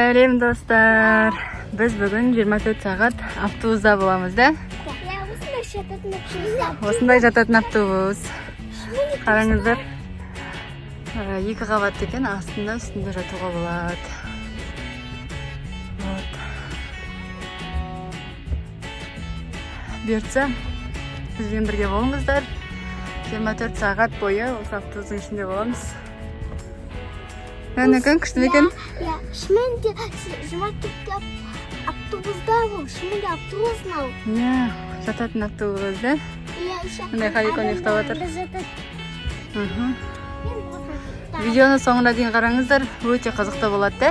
Сәлем, достар! Біз бүгін 24 сағат автобуста боламыз да. Иә, осындай жататын автобус. Осындай жататын автобус. Қараңыздар. Екі қабатты екен, астында, үстінде жатуға болады. Вот. Бұйыртса, бізбен бірге болыңыздар. 24 сағат бойы осы автобустың ішінде боламыз. Әнекең, күшті ме екен? Иә, шынымен де 24 автобуста бұл, шынымен де автобус мынау. Иә, жататын автобус да. Иә, еще. Міне, Харикон ұйықтап жатыр. Адамдар жатады. Мен басым. Видеоны соңына дейін қараңыздар, өте қызықты болады да.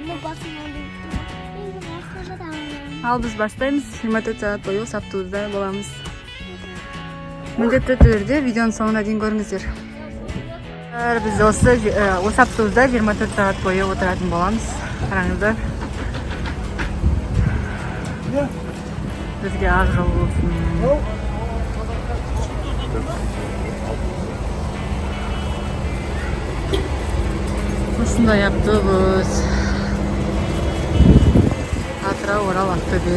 Мен басым мен астына жатамын. Ал біз бастаймыз, 24 сағат бойы осы автобуста боламыз. Міндетті түрде видеоның соңына дейін көріңіздер. Біз осы автобуста 24 сағат бойы отыратын боламыз. Қараңыздар. Бізге ақ жол болсын. Осындай автобус. Атырау, Орал, Ақтөбе.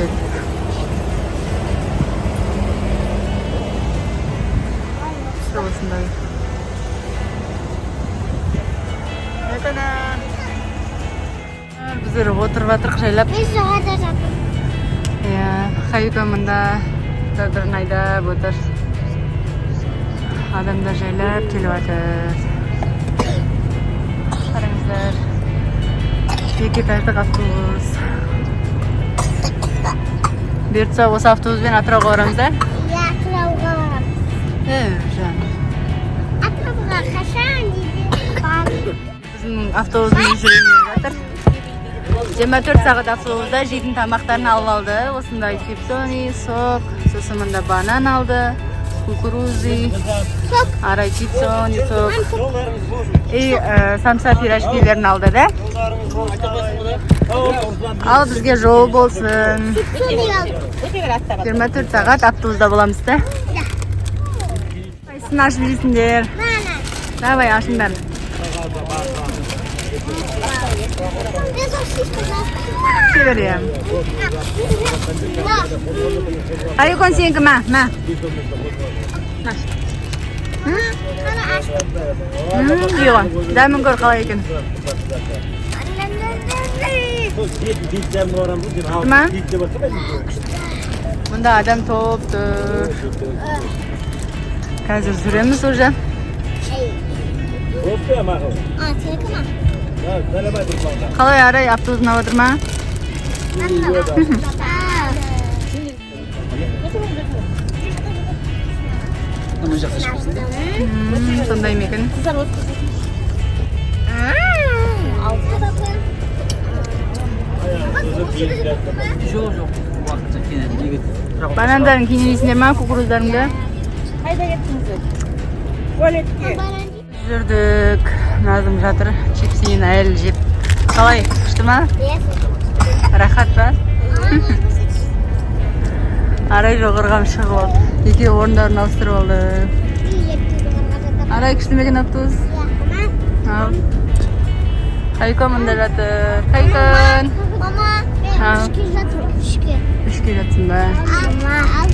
Осындай. Та-да! Біздер отырып жатырық жайлап. Біз жоғарыда жатырмыз. Иә, Хаюка мында бір айдап отыр. Адамдар жайлап келіп жатыр. Қараңыздар. Екі этаждық автобус. Бұйыртса, осы автобуспен Атырауға барамыз да? Иә, Атырауға барамыз. Е, жан. Атырауға қашан дейді? Барып. Біздің автобусымыз жүрейін жатыр. 24 сағат автобуста жейтін тамақтарын алып алды. Осындай чипсони, сок, сосын мында банан алды, кукурузы, арай чипсони, сок. И самса, пирожкилерін алды да. Ал бізге жол болсын. Чипсони алдым. 24 сағат автобуста боламыз да. Қайсысын ашып жейсіңдер? Мана. Давай, ашыңдар. Мен сосиска. Жіберемін. Айкон, сенікі, мә, мә. Қана аштым. Жей ғой. Дәмін көр, қалай екен. Ма? Мұнда адам толып тұр. Қазір жүреміз уже. А, сенікі ма? Қалай, Арай, автобус ұнап отыр ма? Сондай ма екен? Жоқ, уақытша келеді. Банандарын кенелейсіңдер ма, кукуруздарыңды? Қайда кеттіңіздер? Туалетке. Жүрдік. Назым жатыр, чипсиін әлі жеп. Қалай, күшті ма? Рахат па? Арай жоғарыға шығып алды. Екеуі орындарын ауыстырып алды. Арай, күшті ме екен автобус? Ал. Хайко мында жатыр. Хайкон. Мама, мен үшке жатырмын, үшке. Үшке жатсың ба? Мама, ал,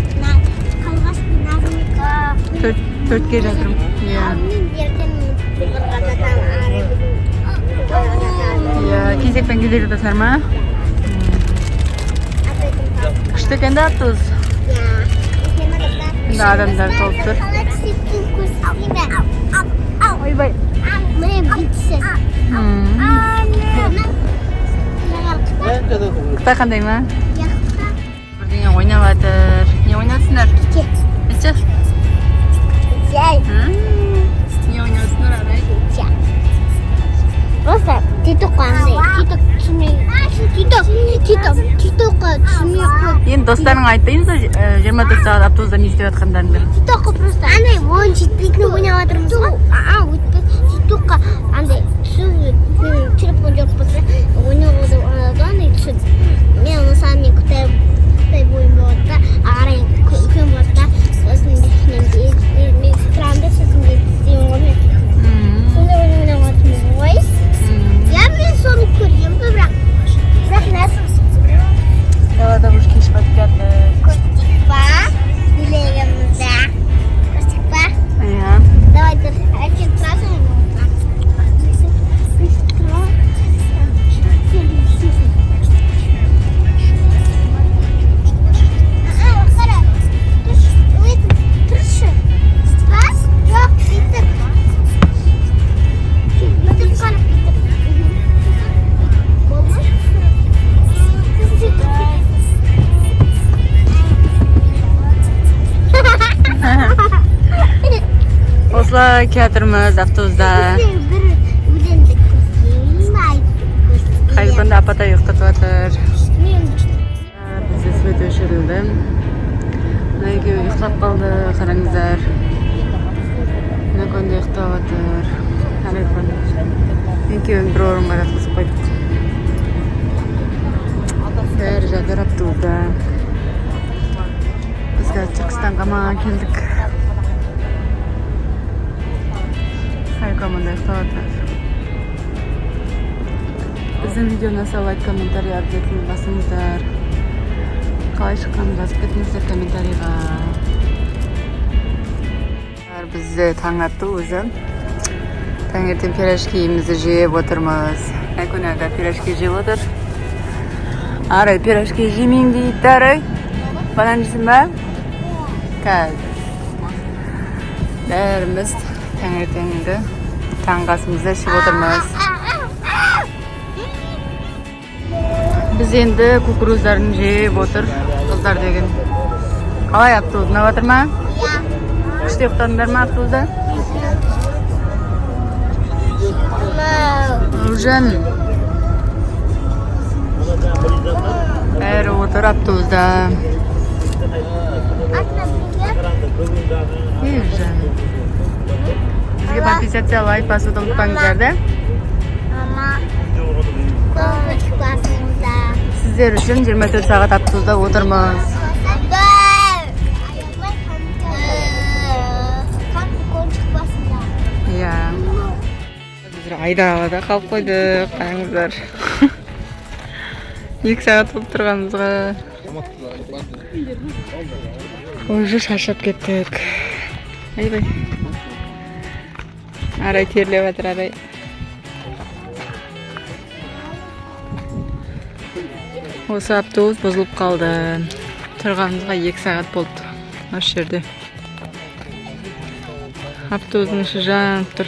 қалғаш Назымнікі. Төртке жатырмын. Иә. Ал мен ертең жоғарыға жатамын, арай бүгін жоғарыға жатамын. Иә, кезекпен кезек жатасыңдар ма? Күшті екен да автобус. Иә. Мында адамдар толып тұр. Қалай түсетін көрсетейін бе? Ойбай. Міне, бүйтсіз. Қытай қандай ма? Бірдеңе ойнап жатыр. Не ойнап жатсыңдар? Айтшы. Не ойнап жатсыңдар, Арай? Просто титокқа андай, титок түсінбей, титок, титок, титокқа түсінбей қойып. Енді достарыңа айтпаймыз ба, 24 сағат автобуста не істеп жатқандарыңды? Титокқа просто андай ойын жетпейтін ойнап жатырмыз ғой. А, өтпей, титокқа андай түсу, менің телефон жоқ болса, ойнауға да болады андай түсіп. Мен мысалы, мен қытай бойым болады да, арай үлкен болады да, сосын мен тұрамын да, сосын мен істеймін ғой мен. Сондай ойын ойнап жатырмыз ғой. Я мен соны көргенмін, бірақ Осылай келатырмыз автобуста. Бір өлеңді көрсетейін, айтып көрсетейін. Хайконда апатай ұйықтатып жатыр. Мен Бізде свет өшірілді. Мына екеуі ұйықтап қалды, қараңыздар. Мына күнде ұйықтап жатыр. Айкон. Екеуін бір орынға жатқызып қойдық. Бәрі жатыр автобуста. Біз қазір Түркістанға ма келдік. Хайко мында ұйықтап жатыр. Біздің видео ұнаса, лайк, комментарий обязательно басыңыздар. Қалай шыққанын жазып кетіңіздер комментарийға. Бізде таң атты өзі. Таңертең пирожкиімізді жеп отырмыз. Айкон ага пирожки жеп отыр. Арай пирожки жемеймін дейді. Арай, банан жейсің ба? Қазір бәріміз таңертеңгі таңғы асымызды ішіп отырмыз. Біз енді кукуруздарын жеп отыр қыздар деген. Қалай, автобус ұнап жатыр ма? Күшті ұйықтадыңдар ма автобуста? Ужин. Бәрі отыр автобуста. Ужин. Бізге подписаться, лайк басуды ұмытпаңыздар да. Мама, колокольчик басыңыздар. Сіздер үшін 24 сағат автобуста отырмыз. Колокольчик басыңыздар. Иә. Біздер айдалада қалып қойдық, қараңыздар. 2 сағат болып тұрғанымызға. Уже шаршап кеттік. Айбай. Арай терлеп жатыр, Арай. Осы автобус бұзылып қалды. Тұрғанымызға 2 сағат болды. Осы жерде. Автобустың іші жанып тұр.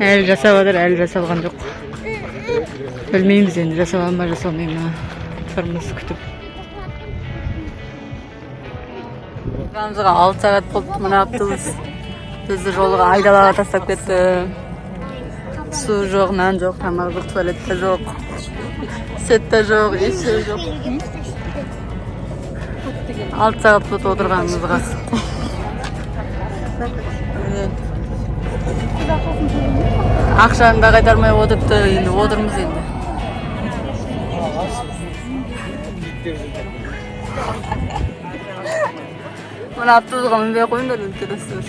Әлі жасап жатыр, әлі жасалған жоқ. Білмейміз енді, жасала ма, жасалмай ма. Тұрмыз күтіп. Тұрғанымызға 6 сағат болды. Мына автобус бізді жолға айдалаға тастап кетті. Су жоқ, нан жоқ, тамақ жоқ, туалет те жоқ, свет те жоқ, ештеңе жоқ. 6 сағат болды отырғанымызға. Ақшаны да қайтармай отырыпты, енді отырмыз енді. Мына автобусқа мінбей қойыңдар, өтіп кетесіздер.